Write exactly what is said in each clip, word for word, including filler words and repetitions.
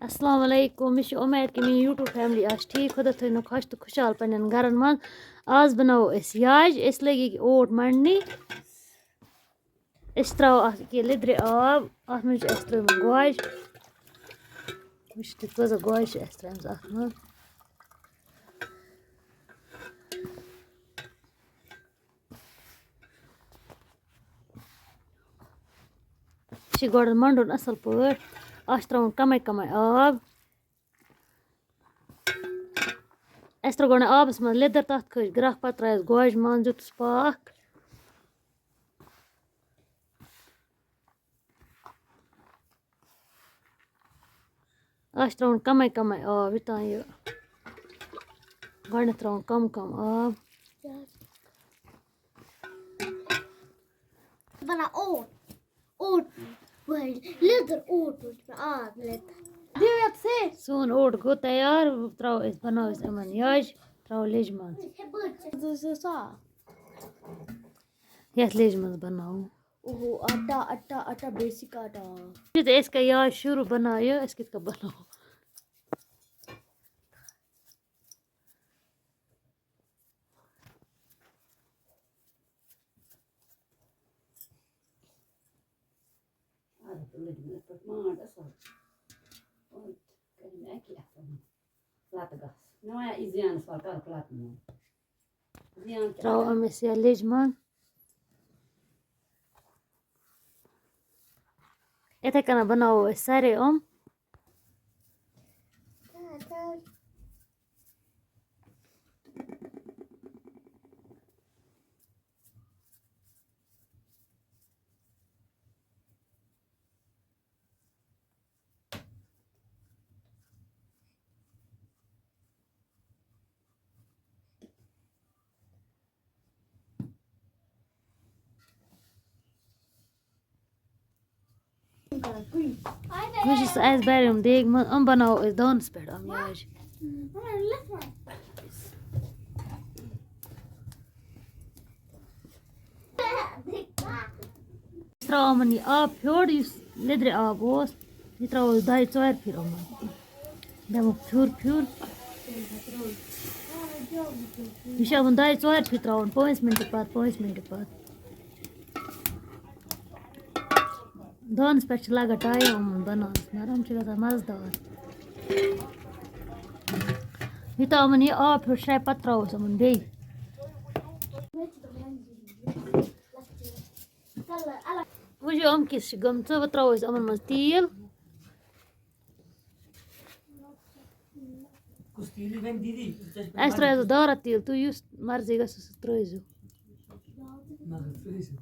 السلام علیکم، مےٚ چھِ اُمید کہِ میٛٲنۍ YouTube family آسہِ ٹھیٖک۔ خۄدا تھٲینو خۄش تہٕ خۄشحال پنٛنٮ۪ن گَرَن منٛز۔ آز بَناوو أسۍ یاجہِ۔ أسۍ لٔگۍ ییٚکیٛاہ اوٹ مَنٛڈنہِ۔ أسۍ ترٛاوو اَتھ ییٚکیٛاہ لیٚدرِ آب۔ اَتھ منٛز چھِ اَسہِ ترٛٲومٕژ گوجہِ۔ وٕچھِو تُہۍ، کۭژاہ گوجہِ چھِ اَسہِ ترٛٲومٕژ اَتھ منٛز۔ یہِ چھِ گۄڈٕ مَنٛڈُن اَصٕل پٲٹھۍ۔ اَتھ چھِ ترٛاوُن کَمٕے کَمٕے آب۔ اَسہِ ترٛٲو گۄڈٕ آبَس منٛز لیٚدٕر، تَتھ کھٔج گرٛٮ۪کھ، پَتہٕ ترٛایَس گوجہِ منٛز، دیُتُس پاکھ۔ اَتھ چھِ ترٛاوُن کَمٕے کَمٕے آب، یوٚتام یہِ گۄڈٕنٮ۪تھ ترٛاوُن کَم کَم آب۔ بَناو اوٹ، اوٹ پٲٹھۍ لیٚدٕر، اوٹ پٲٹھۍ آب لیٚدٕر۔ دِیِو یَتھ سۭتۍ۔ سون اوٹ گوٚو تیار، وۄنۍ ترٛاوو أسۍ، بَناوو أسۍ یِمَن یاجہِ، ترٛاوو لیٚجہِ منٛز۔ یَتھ لیٚجہِ منٛز بَناوو۔ اوہو، آٹا، آٹا، آٹا، بیسک آٹا۔ یُتھ أسۍ کَرو یاد شروٗع بَناو یہِ، أسۍ کِتھ کٔنۍ بَناوو؟ عادت لٔج مےٚ یِتھ پٲٹھۍ مانٛڈ اَصٕل۔ اور کٔرِم اَکی اَتھٕ لَتہٕ گَس۔ مےٚ وَنیٛا، یہِ زینَس وَلہٕ کَرُکھ لَتہٕ مۄنٛڈ۔ زیان کیٛاہ ترٛاوو کرِ؟ أمِس یا لیٚجہِ منٛز۔ یِتھَے کٔنۍ بَناوو أسۍ سارے یِم۔ وٕچھ، سُہ اَسہِ بَرِ یِم دیگہِ منٛز، یِم بَناوو أسۍ دانَس پٮ۪ٹھ یِم یاجہِ۔ أسۍ ترٛاوو یِمَن یہِ آب پھیوٚر، یُس لیٚدرِ آب اوس، یہِ ترٛاوو أسۍ دۄیہِ ژورِ پھِرِ یِمَن۔ دَپُکھ پھیُر، پھیُر۔ یہِ چھُ یِمَن دۄیہِ ژورِ پھِرِ ترٛاوُن، پانٛژِ مِنٹہِ پَتہٕ، پانٛژِ مِنٹہِ پَتہٕ۔ دانَس پٮ۪ٹھ چھِ لَگان ٹایم یِمَن بَناونَس، مگر یِم چھِ گژھان مَزٕدار۔ یوٗتاہ یِمَن یہِ آب پھیوٚر شرٛایہِ، پَتہٕ ترٛاوو أسۍ یِمَن بیٚیہِ۔ وٕچھِو، یِم کِژھ چھِ گٔمژٕ، وۄنۍ ترٛاوو أسۍ یِمَن منٛز تیٖل۔ کُس تیٖل یی وۄنۍ دیٖدی؟ اَسہِ ترٛٲیزیو دارا تیٖل، تُہۍ یُس مرضی گژھِ، سُہ ترٛٲیزیو۔ نہ، ترٛٲیزیو۔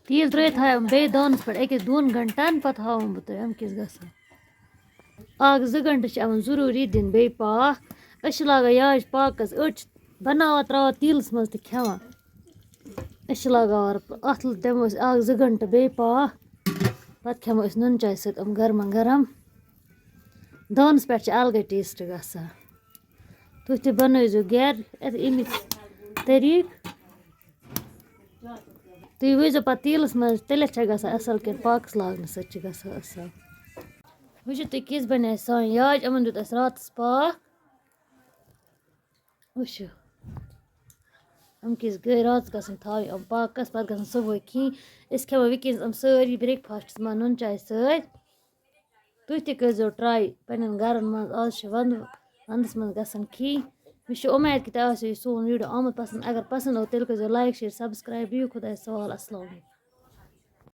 تیٖل ترٛٲیِتھ ہاوَم بیٚیہِ دانَس پٮ۪ٹھ أکِس دۄن گھنٹَن، پَتہٕ ہاوَم بہٕ تۄہہِ یِم کِژھ گژھن۔ اَکھ زٕ گھنٹہٕ چھِ یِمَن ضروٗری دِنۍ بیٚیہِ پاکھ۔ أسۍ چھِ لاگان یاجہِ پاکَس، أڑۍ چھِ بَناوان، ترٛاوان تیٖلَس منٛز تہٕ کھٮ۪وان۔ أسۍ چھِ لاگان اَتھ، دِمو أسۍ اَکھ زٕ گھنٹہٕ بیٚیہِ پاکھ، پَتہٕ کھٮ۪مو أسۍ نُن چاے سۭتۍ یِم گرما گرم۔ دانَس پٮ۪ٹھ چھِ اَلگٕے ٹیسٹ گژھان۔ تُہۍ تہِ بَنٲیزیو گَرِ اَمہِ طریٖقہٕ۔ تُہۍ وٕچھزیو پَتہٕ تیٖلَس منٛز، تیٚلہِ چھےٚ گژھان اَصٕل کِنہٕ پاکَس لاگنہٕ سۭتۍ چھِ گژھان اَصٕل۔ وٕچھِو تُہۍ کِژھ بَنے سٲنۍ یاج، یِمَن دیُت اَسہِ راتَس پاکھ۔ وٕچھِو، یِم کِژھ گٔے راتَس گژھن تھاوٕنۍ یِم پاکَس، پَتہٕ گژھن صُبحٲے کھیٚنۍ۔ أسۍ کھٮ۪مو وٕنکیٚنَس یِم سٲری breakfastَس منٛز نُن چاے سۭتۍ۔ تُہۍ تہِ کٔرۍزیو try پنٛنٮ۪ن گَرَن منٛز۔ آز چھِ وَندٕ، وَندَس منٛز گژھن کھیٚنۍ۔ مےٚ چھِ اُمید کہِ تۄہہِ آسیو یہِ سون video آمُت پَسنٛد۔ اگر پَسنٛد آو، تیٚلہِ کٔرۍزیو like، share، subscribe۔ بِہِو خۄدایَس حوال۔ اَسَلامُ علیکُم۔